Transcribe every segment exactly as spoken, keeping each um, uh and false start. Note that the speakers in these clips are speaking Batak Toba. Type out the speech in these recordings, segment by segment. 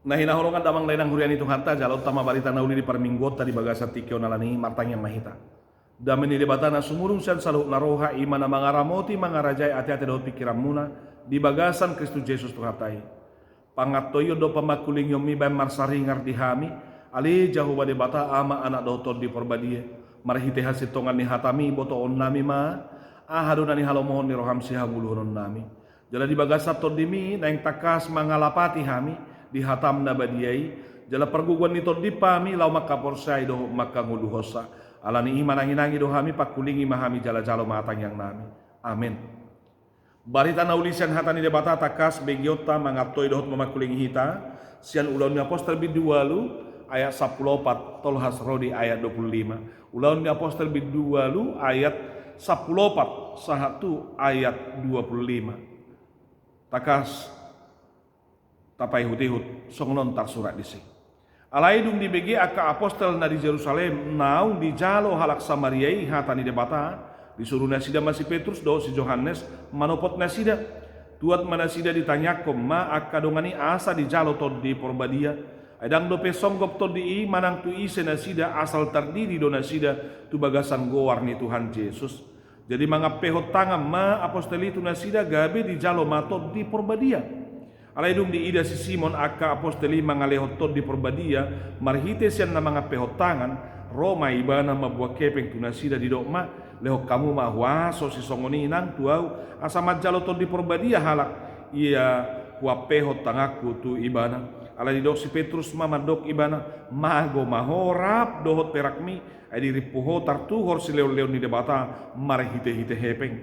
Na hinaholongan damang dainang huria ni Tuhanta, jaloonta ma barita na uli di parmingguonta di bagasan tingki on. Alani i martangiang ma hita. Dame ni Debata na sumurung sian saluhut na roha, i ma na mangaramoti mangarajai ateate dohot pingkiranmuna di bagasan Kristus Jesus Tuhanta i. Pangantoion dohot pamangkulingionmi baen marsaringar di hami, ale Jahowa Debata, Ama, Anak dohot Tondi Porbadia. Marhite hasintongan ni hatami botoonnami ma aha do na nihalomohon ni roham sihangoluhononnami. Jala di bagasan tondimi naeng tangkas mangalapati hami di hatam na badia i, jala pargogoan ni tondim hami laho mangkaporseai dohot mangkangoluhonsa. Alani i mananginangi do hami, pangkulingi ma hami jala jalo ma tangiangnami. Amen. Barita na uli sian hata ni Debata tangkas begeonta mangantoi dohot mamangkulingi hita sian Ulaon ni Apostel bindu ualu ayat sampulu opat tolhas ro di ayat dua pulu lima. Ulaon ni Apostel bindu ualu ayat sampulu opat sahat tu ayat dua pulu lima. Tangkas tapaihutihut, songon on tarsurat disi. Alai dung dibege angka apostel na di Jerusalem naung dijalo halak Samaria i hata ni Debata, disuru nasida ma si Petrus dohot si Johannes manopot nasida. Tuat ma nasida, ditangiangkon ma angka dongan i asa dijalo Tondi Porbadia. Ai ndang dope songgop tondi i manang tu ise nasida, asal tardidi do nasida tu bagasan goar ni Tuhan Jesus. Jadi mangampehon tangan ma apostel i tu nasida, gabe dijalo ma Tondi Porbadia. Alai dung diida si Simon angka apostel i mangalehon Tondi Porbadia marhite sian na mangampehon tangan, ro ma ibana mamboan hepeng tu nasida, didok ma: Lehon hamu ma huaso sisongon i nang tu ahu, asa manjalo Tondi Porbadia halak ia huampehon tanganku tu ibana. Alai didok si Petrus ma mandok ibana: Mago ma ho rap dohot perakmi, ai dirimpu ho tartuhor silehonlehon ni Debata marhitehite hepeng.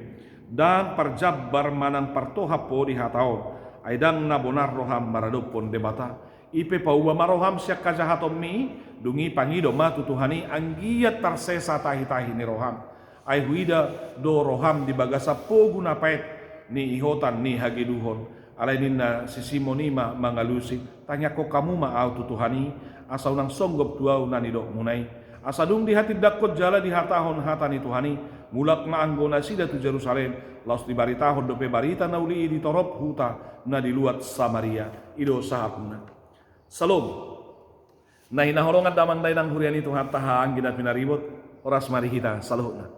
Ndang parjambar manang partohap ho di hata on, ai ndang na bonar roham maradophon Debata. I pe pauba ma roham sian hajahatonmi, dung i pangido ma tu Tuhan i anggiat tarsesa tahitahi ni roham. Ai huida do roham di bagasan pogu na paet ni ihotan ni hageduhon. Alai ninna si Simon i ma mangalusi: Tangiangkon hamu ma ahu tu Tuhan i, asa unang songgop tu ahu na nidokmuna i. Asa dung dihatindangkon jala dihatahon hata ni Tuhan i, mulak ma anggo nasida tu Jerusalem, laos dibaritahon dope barita na uli i di torop huta na di luat Samaria. I do sahatna. Salom. Na hinaholongan damang dainang huria ni Tuhanta, anggi na pinaribot, horas ma di hita saluhutna.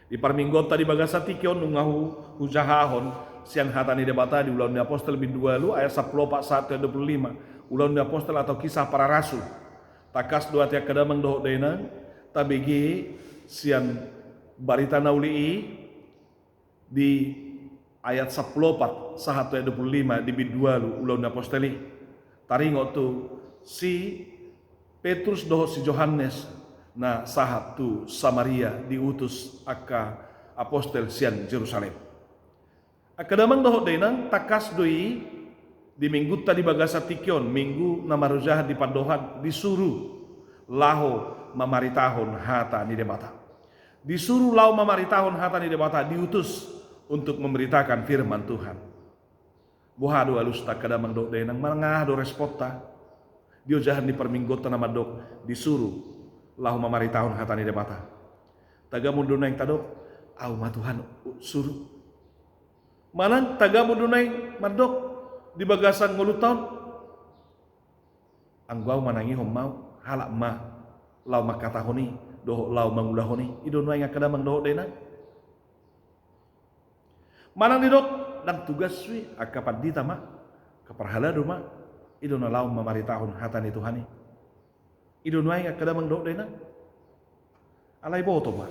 Di parmingguonta di bagasan tingki on nunga hu, hujahahon sian hata ni Debata di Ulaon ni Apostel bindu ualu ayat sampulu opat sahat tu ayat dua pulu lima. Ulaon ni Apostel atau Kisah Para Rasul. Tangkas do ate angka damang dohot dainang, tabege sian barita na uli i di ayat sampulu opat sahat tu ayat dua pulu lima di bindu ualu Ulaon ni Apostel i. Taringot tu si Petrus dohot si Johannes na sahat tu Samaria, diutus angka apostel sian Jerusalem. Angka damang dohot dainang, tangkas do i di minggunta di bagasan tingki on, minggu na marojahan di pandohan, disuru laho mamaritahon hata ni Debata. Disuru laho mamaritahon hata ni Debata, diutus untuk memberitakan firman Tuhan. Boha do alusta angka damang dohot dainang, manang aha do responta di ojahan ni parmingguonta na mandok disuru laho mamaritahon hata ni Debata? Tagamon do naeng tadok, ahu ma Tuhan suru. Manang tagamon do naeng mandok di bagasan ngolunta on, anggo ahu manangihon ma ahu, halak ma laho mangkatahon i dohot laho mangulahon i. I do nuaeng angka damang dohot dainang. Manang didok, ndang tugashu i, angka pandita ma, angka parhalado ma, i do na laho mamaritahon hata ni Tuhan i. I do nuaeng angka damang dohot dainang. Alai boto ma,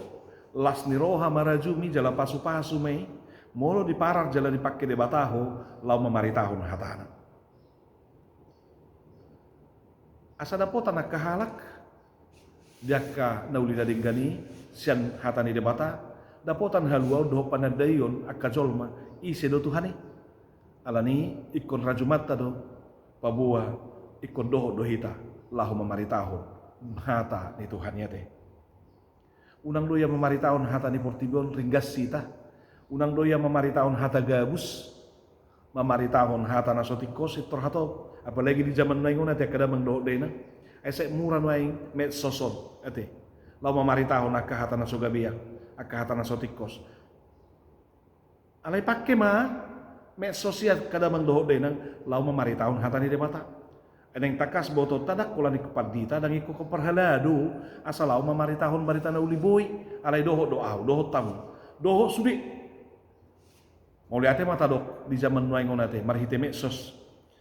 las ni roha ma rajumi jala pasupasu ma i, molo diparar jala dipangke Debata ho laho mamaritahon hatana. Asa dapotan angka halak di angka na uli na denggan i sian hata ni Debata, dapotan haluaon dohot panandaion angka jolma ise do Tuhan i. Alani i ingkon rajumanta do paboa ingkon dohot do hita laho mamaritahon hata ni Tuhan i ate. Unang do ia mamaritahon hata ni portibi on ringgas hita. Unang do ia mamaritahon hata gabus, mamaritahon hata na so tingkos, pintor hatop. Apalagi di jaman nuaeng on ate angka damang dohot dainang. Ai sai mura nuaeng medsos on ate, laho mamaritahon angka hata na so gabe, angka hata na so tingkos. Alai pangke ma medsos i angka damang dohot dainang laho mamaritahon hata ni Debata. Naeng tangkas botoonta ndang holan ingkon pandita, ndang ingkon parhalado, asa laho mamaritahon barita na uli, boi. Alai dohot do ahu, dohot hamu, dohot sude. Mauliate ma tadok di jaman nuaeng on ate, marhite medsos,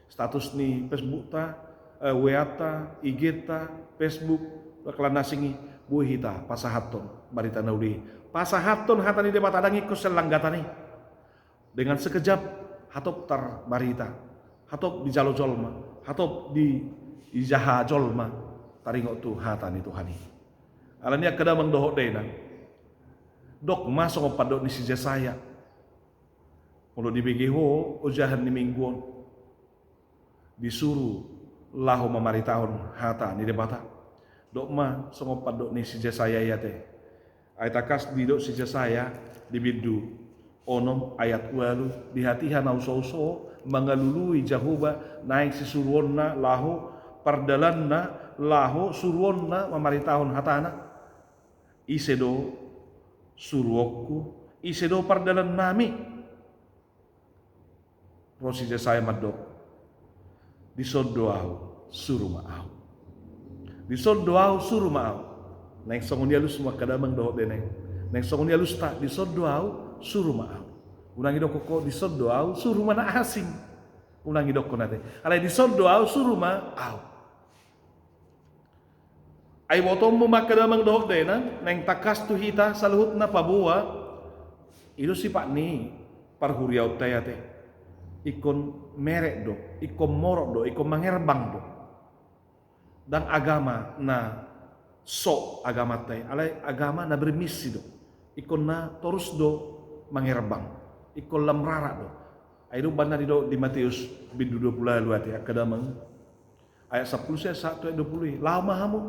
status ni Facebookta, eh, WA-ta, I G-ta, Facebook, reklama na asing i, boi hita pasahathon barita na uli, pasahathon hata ni Debata, ndang ingkon sian langgatan i. Dengan sekejap, hatop tarbarita, hatop dijalo jolma, hatop dijaha jolma, taringot tu hata ni Tuhan i. Alani i angka damang dohot dainang, dok ma songon pandok ni si Jesaya. Molo dibege ho ojahan ni minggu on, disuru laho mamaritahon hata ni Debata, dok ma songon pandok ni si Jesaya i ate. Ai tangkas didok si Jesaya di bindu onom ayat ualu, di hatiha na usouso mangalului Jahowa, naeng sisuruonna laho pardalanna, laho suruonna mamaritahon hatana. Ise do suruonku? Ise do pardalannami? Ro si Jesaya mandok, dison do ahu, suru ma ahu. Dison do ahu, suru ma ahu. Naeng songon i alusmu angka damang dohot dainang. Naeng songon i alusta, dison do ahu, suru ma ahu. Unang idokkon ho, dison do ahu, suru ma na asing. Unang idokkon ate. Alai dison do ahu, suru ma ahu. Ai botoonmu ma angka damang dohot dainang, naeng tangkas tu hita saluhutna paboa, i do sipat ni parhuriaonta i ate. Ingkon merek do, ingkon morot do, ingkon mangerbang do. Ndang agama na sok agamanta i, alai agama na bermisi do. Ingkon na torus do mangerbang, ingkon lam rarat do. Ai do umbahen na didok di Mateus bindu dua pulu ualu ate angka damang, ayat sampulu sia sahat tu ayat dua pulu i, laho ma hamu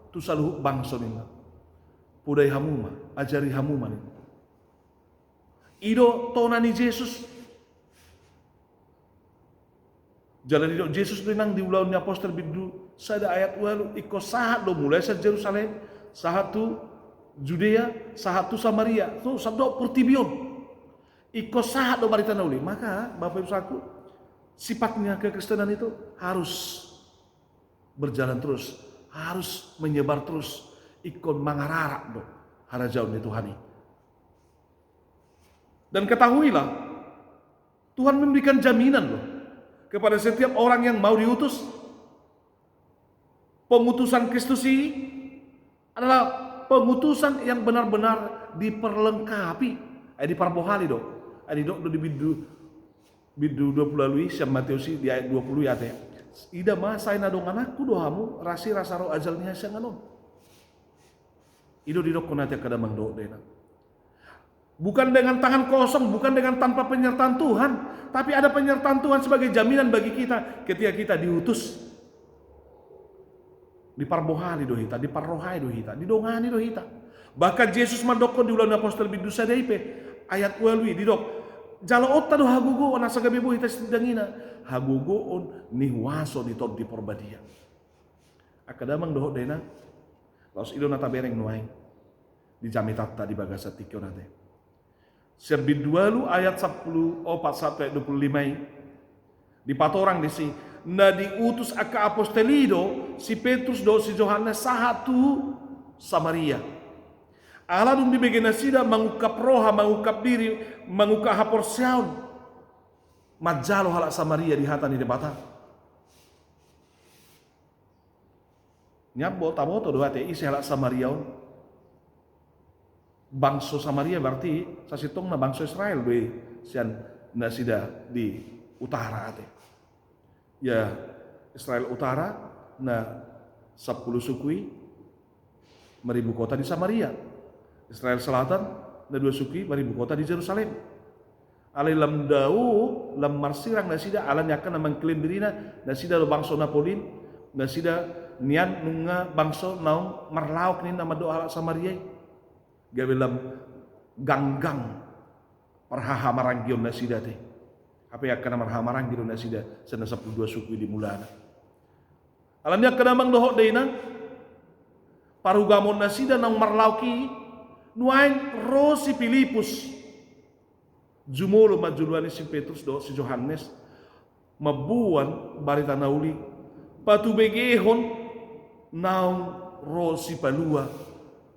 tu saluhut bangso ninna. Podai hamu ma, ajari hamu ma ninna. I do tona ni Jesus. Jala didok Jesus do inang di Ulaon ni Apostel bindu sada ayat ualu, ingkon sahat do mulai sian Jerusalem, sahat tu Judea, sahat tu Samaria, tu sandok portibi on. Ingkon sahat do barita na uli. Maka, Bapak Ibu Saudaraku, sifatnya kekristenan itu harus berjalan terus, harus menyebar terus, ingkon mangararak do harajaon ni Tuhan i. Dan ketahuilah, Tuhan memberikan jaminan loh kepada setiap orang yang mau diutus. Pengutusan Kristus i adalah pengutusan yang benar-benar diperlengkapi. Eh, diparbohali do. Eh, didok do di bindu, bindu dua pulu ualu i sian Mateus i di ayat dua pulu i ate. Ida ma sai na dongananku do hamu, rasi rasa ro ajal ni hasiangan on. I do didokkon ate angka damang dohot dainang. Bukan dengan tangan kosong, bukan dengan tanpa penyertaan Tuhan, tapi ada penyertaan Tuhan sebagai jaminan bagi kita ketika kita diutus. Diparbohali do hita, diparrohai do hita, didongani do hita. Bahkan Jesus mandokkon di Ulaon Apostel bindu sada i pe, ayat ualu i didok, jaloonta do hagogoon asa gabe boi hita sitindangina, hagogoon ni huaso ni Tondi Porbadia. Angka damang dohot dainang, laos i do na tabereng nuaeng di jamitanta di bagasan tingki on ate. Sian bindu ualu ayat sampulu opat sahat tu ayat dua pulu lima i, dipatorang disi, na diutus angka apostel i do si Petrus dohot si Johannes sahat tu Samaria. Ala dung dibege nasida mangungkap roha, mangungkap diri, mangungkap haporseaon, manjalo halak Samaria di hata ni Debata. Nian bo taboto do ate ise halak Samaria on. Bangso Samaria berarti sasintongna bangso Israel do i sian nasida di utara ate. Ya, Israel utara na sampulu suku i maribu kota di Samaria. Israel selatan na dua suku i maribu kota di Jerusalem. Alai lam dao, lam marsirang nasida, ala ni angka na mangklaim dirina nasida do bangso na polin, nasida nian nunga bangso naung marlaok ninna mandok halak Samaria i. Gabe lam ganggang parhahamaranggion nasida ate. Hape angka na marhahamaranggi do nasida sian na sampulu dua suku i di mulana. Ala ni angka damang dohot dainang, parugamoon nasida naung marlaok i, nuaeng ro si Pilipus. Jumolo ma joloan ni si Petrus dohot si Johannes mamboan barita na uli patubegehon naung ro Sipalua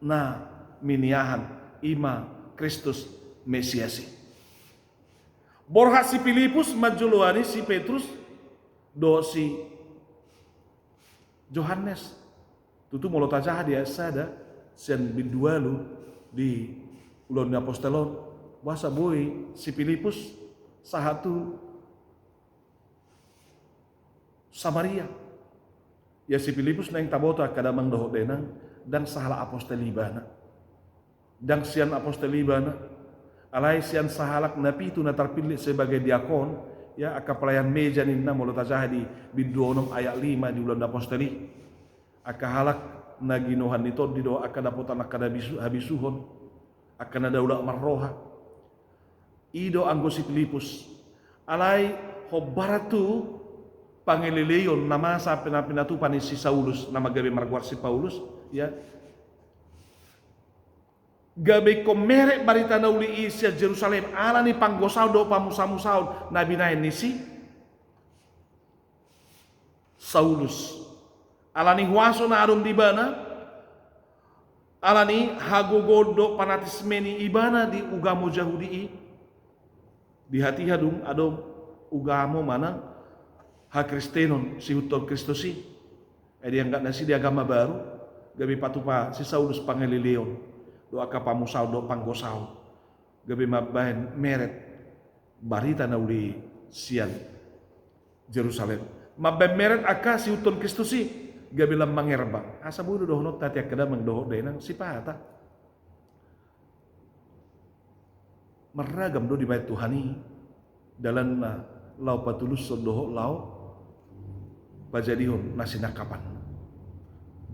na miniahan, i ma Kristus Mesias i. Borhat si Pilipus manjoloani si Petrus dohot si Johannes. Tutu molo tajaha di ayat sada sian bindu ualu di Ulaon ni Apostel on, boasa boi si Pilipus sahat tu Samaria. Ia si Pilipus naeng taboto angka damang dohot dainang, ndang sahalak apostel ibana. Ndang sian apostel ibana. Alai sian sahalak na pitu na tarpillit sebagai diakon, ia angka pelayan meja ninna molo tajaha di bindu onom ayat lima di Ulaon ni Apostel i. Angka halak na ginohan ni tondi dohot angka dapotan angka na bisu-, habisuhon, angka na daulat marroha. I do anggo si Pilipus. Alai hombar tu pangeleleion na masa pina-, pinatupa ni si Saulus, na gabe margoar si Paulus, ia. Gabe ingkon meret barita na uli i sian Jerusalem, ala ni panggosaon dohot pamusamusaon na binahen ni si Saulus. Ala ni huaso na adong di ibana, ala ni hagogoon dohot fanatisme ni ibana di ugamo Jahudi i. Di hatiha dung adong ugamo manang hakristenon, siihuthon Kristus i. Ai dianggap nasida agama baru, gabe patupa si Saulus pangeleleion, dohot angka pamusaon, dohot panggosaon. Gabe mambahen meret barita na uli sian Jerusalem. Mambahen meret angka siihuthon Kristus i, gabe lam mangerbang. Asa boi do dohononta, angka damang dohot dainang, sipata. Marragam do dibahen Tuhan i dalanna laho patulushon dohot laho pajadihon na sinangkapan.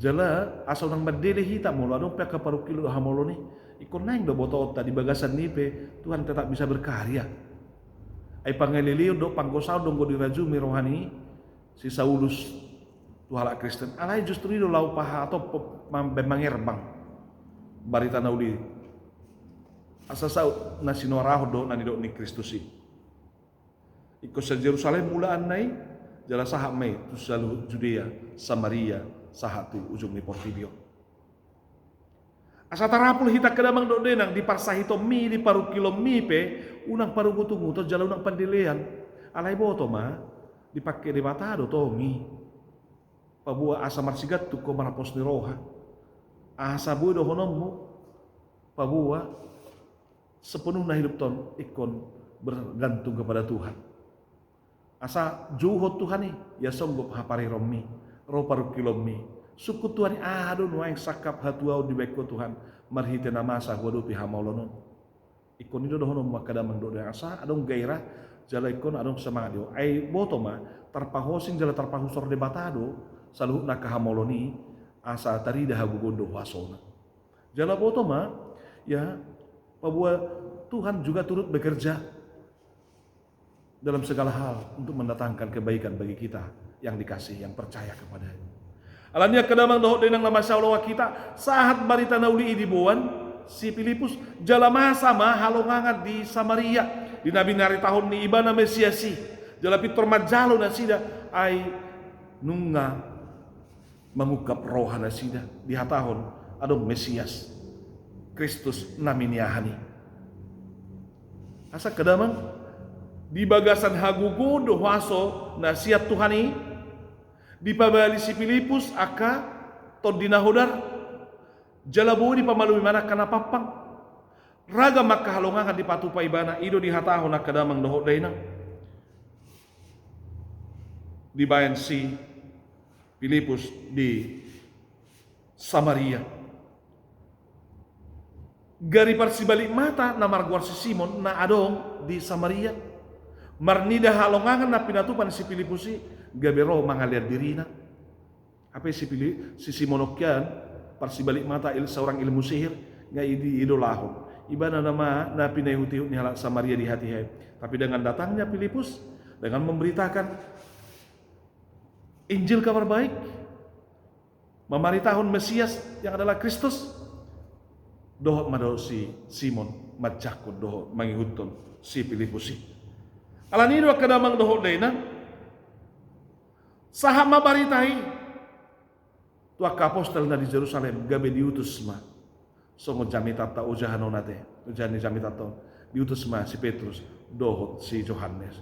Jala asa unang mandele hita molo adong pe angka parungkilon dohot hamaolon i. Ingkon naeng do botoonta, di bagasan ni i pe Tuhan tetap bisa berkarya. Ai pangeleleion dohot panggosaon do anggo dirajumi roha ni si Saulus tu halak Kristen. Alai justru i do laho pahatop, mambahen mangerbang barita na uli, asa saut na sinuarahon dohot na nidok ni Kristus i. Ingkon sian Jerusalem mulaanna i, jala sahat ma i tu saluhut Judea, Samaria, sahat tu ujung ni portibi on. Asa tarapul hita, angka damang dohot dainang, di parsahitonmi, di parungkilonmi pe, unang parugutunguton jala unang pandelean. Alai boto ma, dipangke Debata do tong i. Paboa asa marsigantung ho marpos ni roha. Asa boi dohononmu, paboa sepenuhna hidupta on ingkon bergantung kepada Tuhan. Asa jouhon Tuhan i, ia songgop hapareronmi, ro parungkilonmi. Sungkun Tuhan i, aha do nuaeng sangkap hatuaon dibahen ho Tuhan, marhite na masa huadopi hamaolon on. Ingkon i do dohononmu, angka damang dohot dainang, asa adong gairah, jala ingkon adong semangat di ho. Ai boto ma, tarpahosing jala tarpahusor Debata do saluhut na angka hamaolon i, asa tarida hagogoon dohot huasona. Jala boto ma, ya, paboa Tuhan juga turut bekerja dalam segala hal untuk mendatangkan kebaikan bagi kita yang dikasihi, yang percaya kepada-Nya. Alani i, angka damang dohot dainang na masihaholongan hita, sahat barita na uli i diboan si Pilipus, jala masa ma halongangan di Samaria, di na binaritahon ni ibana Mesias i, jala pintor manjalo nasida, ai nunga mangungkap roha nasida, dihatahon adong Mesias, Kristus na miniahan i. Asa, angka damang, di bagasan hagogoon dohot huaso na sian Tuhan i, dipabali si Pilipus angka tondi na hodar, jala boi dipamalum ibana angka na pampang. Ragam angka halongangan dipatupa ibana, i do dihatahon, angka damang dohot dainang, dibaen si Pilipus di Samaria. Gari parsibalik mata na margoar si Simon na adong di Samaria, marnida halongangan na pinatupa ni si Pilipus i, gabe ro mangalean dirina. Hape si Pili-, si Simon on hian parsibalik mata, il-, seorang ilmu sihir, nga i di-, idolahon. Ibana nama na pinaihut-ihut ni halak Samaria di hatiha i. Tapi dengan datangnya Pilipus, dengan memberitakan Injil, kabar baik, mamaritahon Mesias yang adalah Kristus, dohot ma dohot si Simon manjangkon dohot mangihuthon si Pilipus i. Alani i do, angka damang dohot dainang, Sahat ma barita i tu angka apostel na di Jerusalem, gabe diutus ma. Songon jamitanta ojahan on ate, ojahan ni jamitanta on. Diutus ma si Petrus dohot si Johannes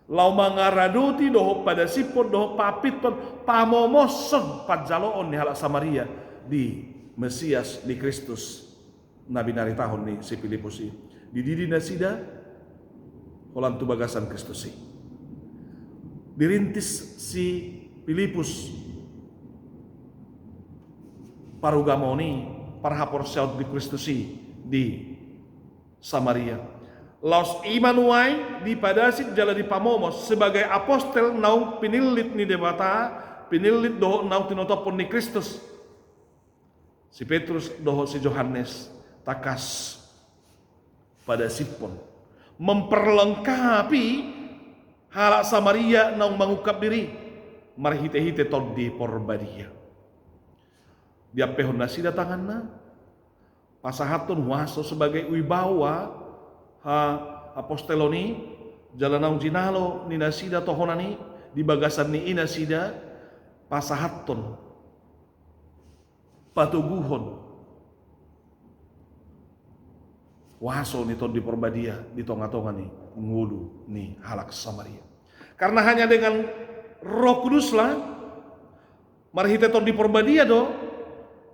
laho mangaradoti dohot padasiphon dohot paamphithon, pamomoshon, panjaloon ni halak Samaria di Mesias, di Kristus na binaritahon ni si Pilipus i. Dididi nasida holan tu bagasan Kristus i. Dirintis si Pilipus parugamoon i, parhaporseaon di Kristus i di Samaria. Laos i ma nuaeng dipadasip jala dipamomos sebagai apostel naung pinillit ni Debata, pinillit dohot naung tinotophon ni Kristus. Si Petrus dohot si Johannes tangkas padasiphon, memperlengkapi halak Samaria naung mangungkap diri marhite-hite Tondi Porbadia. Diampehon nasida tanganna, pasahathon huaso sebagai wibawa ha, apostelon i, jala naung jinalo ni nasida tohonan i, di bagasan ni i nasida pasahathon, patoguhon huaso ni Tondi Porbadia di tonga-tonga ni ngolu ni halak Samaria. Karena hanya dengan Roh Kuduslah, marhite Tondi Porbadia do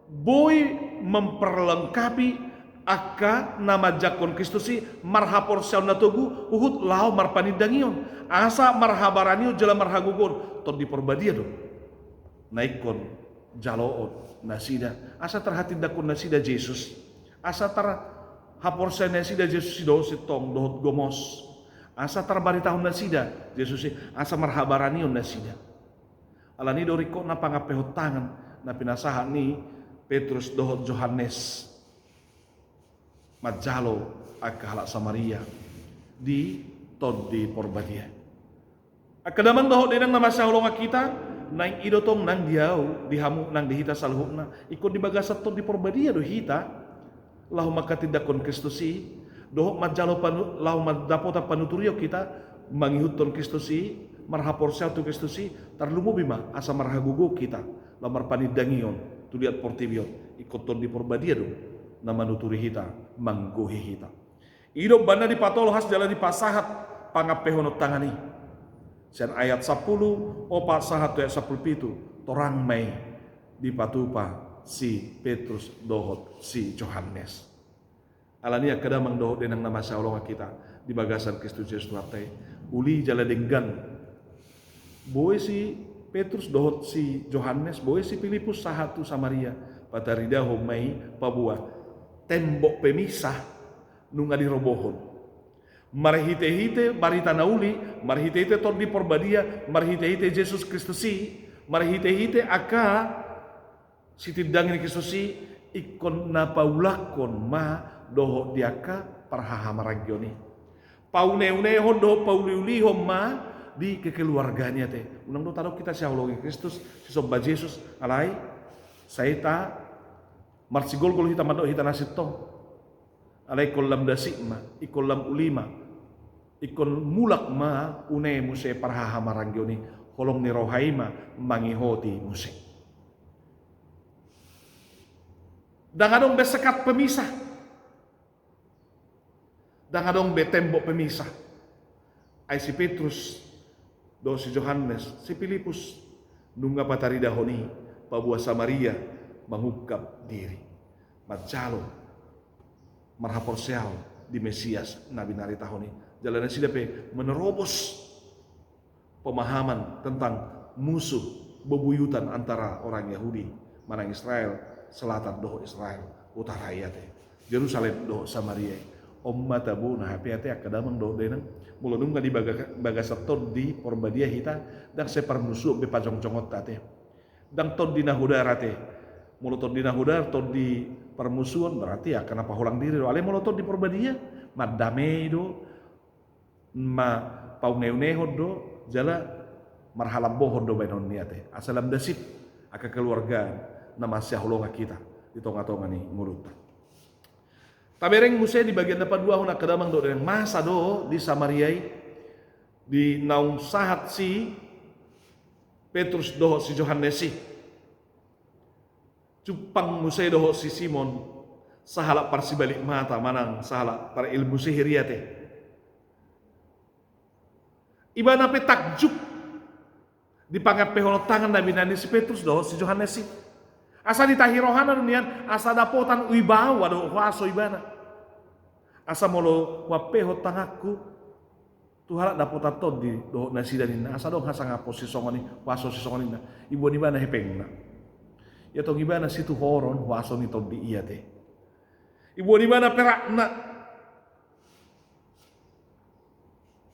boi memperlengkapi angka na manjangkon Kristus i marhaporseaon na togu huhut laho marpanindangion, asa marhabaranion jala marhagogoon. Tondi Porbadia do na ingkon jaloon nasida asa tarhatindangkon nasida Jesus, asa tarhaporseai nasida Jesus i dohot sintong dohot gomos, asa tarbaritahon nasida Jesus i asa marhabaranion nasida. Alani do ringkot na pangampehon tangan na pinasahat ni Petrus dohot Johannes manjalo angka halak Samaria di Tondi Porbadia. Angka damang dohot dainang na masihaholongan hita, naeng i do tong nang di ahu, di hamu, nang di hita saluhutna, ingkon di bagasan Tondi Porbadia do hita laho manghatindanghon Kristus i, dohot manjalo panu-, laho mandapotan panuturion hita mangihuthon Kristus i, marhaporseaon tu Kristus i, tarlumobi ma asa marhagogoon hita laho marpanindangion tu liat portibi on. Ingkon Tondi Porbadia do na manuturi hita, manggohi hita. I do umbahen na dipatolhas jala dipasahat pangampehon tangan i. Sian ayat sampulu opat sahat tu ayat sampulu pitu, torang ma i dipatupa si Petrus dohot si Johannes. Alani i angka damang dohot dainang na masihaholongan hita di bagasan Kristus Jesus Tuhanta i, uli jala denggan boi si Petrus dohot si Johannes, boi si Pilipus sahat tu Samaria, pataridahon ma i paboa tembok pemisah nunga dirobohon. Marhite-hite barita na uli, marhite-hite Tondi Porbadia, marhite-hite Jesus Kristus i, marhite-hite angka sitindangi ni Kristus i, ingkon na paulakhon ma dohot di angka parhahamaranggion i. Paune-unehon dohot pauliulihon ma di kekeluargaan i ate. Unang do tadok hita sihaholongi Kristus, sisomba Jesus, alai sai ta marsigolgol hita mandok hita na sintong. Alai ingkon lam dasip ma, ingkon lam uli ma, ingkon mulak ma une muse parhahamaranggion i, holong ni roha i ma mangihoti muse. Ndang adong be sekat pemisah. Ndang adong be tembok pemisah. Ai si Petrus dohot si Johannes, si Pilipus, nunga pataridahon i paboa Samaria mangungkap diri, manjalo marhaporseaon di Mesias na binaritahon i. Jala nasida pe menerobos pemahaman tentang musuh bebuyutan antara orang Yahudi manang Israel Selatan dohot Israel Utara i ate, Jerusalem dohot Samaria i. On ma tabo na hape ate angka damang dohot dainang, molo nunga di baga-, bagasan Tondi Porbadia hita, ndang sai parmusuon be pajongjongonta ate. Ndang tondi na hodar ate. Molo tondi na hodar, tondi parmusuon, berarti angka na paholang diri do. Alai molo Tondi Porbadia, mandamei do, ma paune-unehon do, jala marhalambohon do baenon ni ate. Asa lam dasip angka keluarga na masihaholongan hita di tonga-tonga ni ngolunta. Tabereng muse di bagian na paduahon angka damang dohot dainang, masa do di Samaria i, di naung sahat si Petrus dohot si Johannes i. Jumpang muse dohot si Simon sahalak parsibalik mata manang sahalak parilmu sihir i ate. Ibana pe takjub di pangampehonon tangan na binahen ni si Petrus dohot si Johannes i. Asa ditahi rohana do nian asa dapotan wibawa dohot huaso ibana. Asa molo huampehon tanganku tu halak dapotan tondi dohot nasida ninna, asa adong hasangapon sisongon i, huaso sisongon i ninna. Iboan ibana hepengna. Ia tong ibana situhoron huaso ni tondi i ate. Iboan ibana perakna.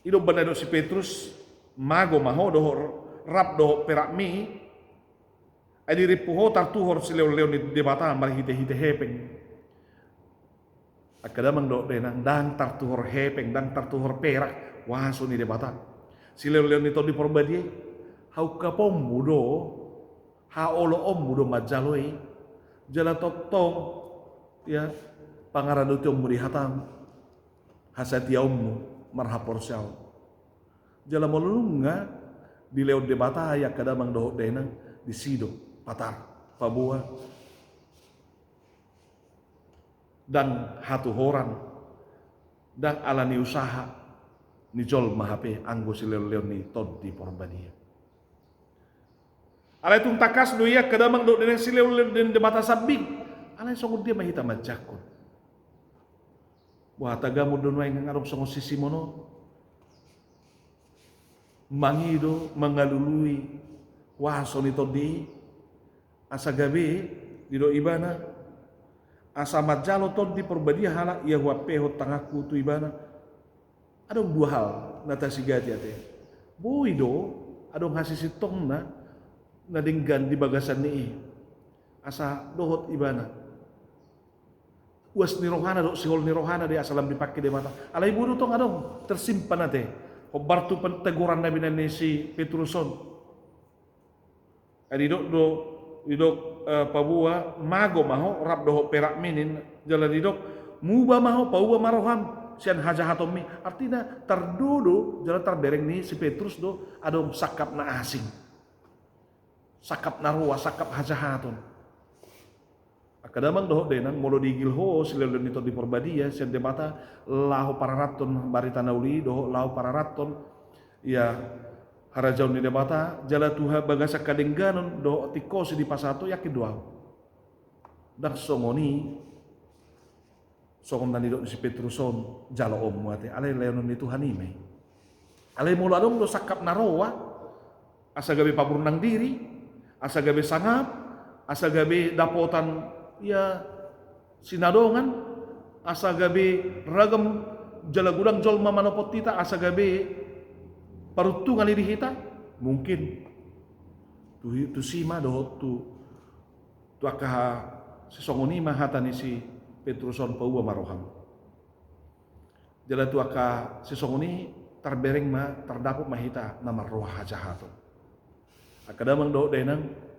I do umbahen na didok si Petrus, mago ma ho dohot rap dohot perakmi, ai dirimpu ho tartuhor silehonlehon ni Debata marhitehite hepeng. Angka damang dohot dainang, ndang tartuhor hepeng, ndang tartuhor perak, huaso ni Debata. Silehonlehon ni Tondi Porbadia i, haungkaponmu do, haoloonmu do manjalo i, jala tongtong, ia, pangaradotionmu di hatam, hasatiaonmu marhaporseaon. Jala molo nunga dilehon Debata i angka damang dohot dainang, disi do patar, paboa, ndang hatuhoran, ndang ala ni usaha ni jolma hape anggo silehonlehon ni Tondi Porbadia. Alai tung tangkas do i angka damang dohot dainang silehonlehon ni Debata sambing. Alai songon dia ma hita manjangkon? Boha tagamon do nuaeng adong songon si Simon on? Mangido, mangalului huaso ni tondi i, asa gabe, didok ibana, asa manjalo Tondi Porbadia halak ia huampehon tanganku tu ibana. Adong dua hal na tasigati ate. Boi do adong hasisintongna na denggan di bagasan ni i, asa dohot ibana. Uas ni rohana dohot sihol ni rohana do i asa lam dipangke Debata. Alai boi do tong adong tersimpan ate hombar tu teguran na binahen ni si Petrus on. Ai didok do, didok, eh, paboa, mago ma ho rap dohot perakmi ninna, jala didok, muba ma ho, pauba ma roham sian hajahatonmi. Artina tardo do jala tarbereng ni si Petrus do adong sangkap na asing, sangkap na roa, sangkap hajahaton. Angka damang dohot dainang, molo diigil ho silehonlehon ni Tondi Porbadia sian Debata laho pararathon barita na uli dohot laho pararathon, ia, harajaon ni Debata, jala tu ha-, bagasan hadengganon dohot tingkos i dipasahat ho, yakin do ahu, ndang songon i, songon na nidok ni si Petrus on jaloonmu ate, alai lehonon ni Tuhan i ma i. Alai molo adong do sangkap na roa, asa gabe paburnang diri, asa gabe sangap, asa gabe dapotan, ia, sinadongan, asa gabe ragam jala godang jolma manopot hita, asa gabe paruntungan i di hita, mungkin tu hi-, tusi ma dohot tu, tu angka ha-, sisongon i ma hata ni si Petrus on, pauba ma roham. Jala tu angka sisongon i tarbereng ma, tardapot ma hita na marroha hajahaton. Angka damang dohot dainang,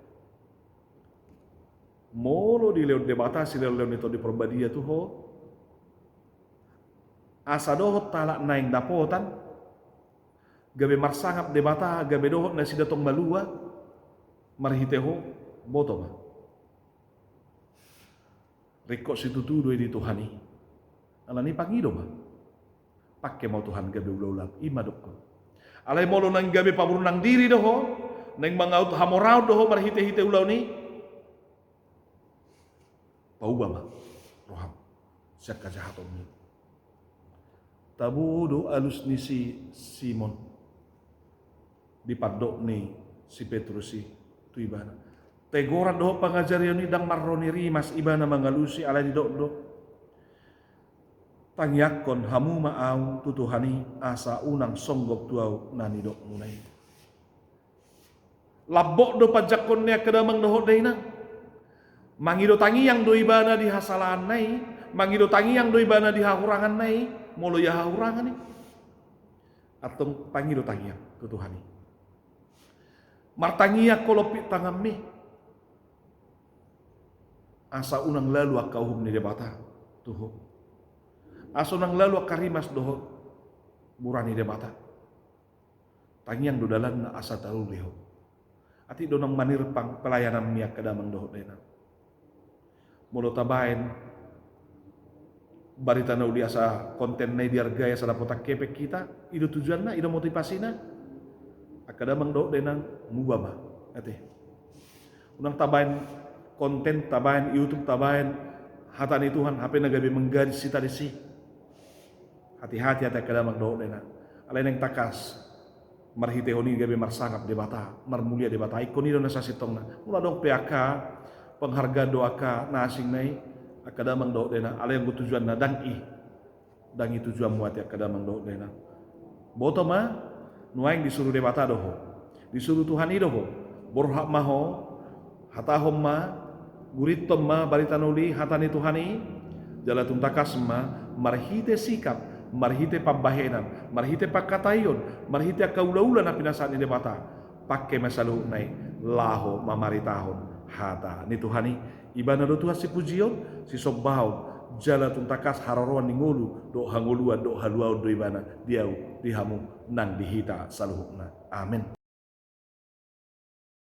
molo dilehon Debata silehonlehon ni Tondi Porbadia tu ho, asa dohot halak naeng dapotan, gabe marsangap Debata, gabe dohot nasida tong malua marhite ho, boto ma. Ringkot situtu do i di Tuhan i. Alani i pangido ma. Pangke ma ho Tuhan gabe ulaonmu, i ma dokkon. Alai molo naeng gabe paburnang diri do ho, naeng mangaut hamoraon do ho marhitehite ulaon i, pauba ma roham sian hajahatonmi. Tabo do alus ni si Simon di pandok ni si Petrus i tu ibana. Tegoran dohot pangajarion i ndang marro ni rimas ibana mangalusi, alai didok do, tangiangkon hamu ma ahu tu Tuhan i asa unang songgop tu ahu na nidokmuna i. Lambok do panjangkon ni angka damang dohot dainang. Mangido tangiang do ibana di hasalaanna i, mangido tangiang do ibana di hahuranganna i, molo ia hahurangan i. Antong pangido tangiang tu Tuhan i. Martangiang ho, lompit tanganmi, asa unang lalu angka uhum ni Debata tu ho. Asa unang lalu angka rimas dohot mura ni Debata. Tangiang do dalanna asa taruli ho. Atik do nang manirpang pelayananmi angka damang dohot dainang. Molo tabaen barita na uli asa kontenna i diargai asa dapotan kepeng hita, i do tujuanna, i do motivasina. Angka damang dohot dainang, muba ma, ate. Unang tabaen konten, tabaen YouTube, tabaen hata ni Tuhan, hape na gabe manggadis hita disi. Hati-hati ate angka damang dohot dainang. Alai naeng tangkas marhitehon i gabe marsangap Debata, marmulia Debata. Ingkon i do na sasintongna. Molo adong pe angka penghargaan dohot angka na asing na i, angka damang dohot dainang, alai anggo tujuanna ndang i. Ndang i tujuanmu ate angka damang dohot dainang. Boto ma, nuaeng disuru Debata do ho. Disuru Tuhan i do ho. Borhat ma ho, hatahon ma, gurithon ma barita na uli, hata ni Tuhan i, jala tung tangkas ma, marhite sikap, marhite pambahenan, marhite pangkataion, marhite angka ulaula na pinasahat ni Debata, pangke ma saluhutna i, laho mamaritahon hata ni Tuhan i. Ibana do Tuhan sipujion, sisombaon, jala tung tangkas haroroan ni ngolu, dohot hangoluan, dohot haluaon do Ibana, di ahu, di hamu, nang di hita saluhutna. Amen.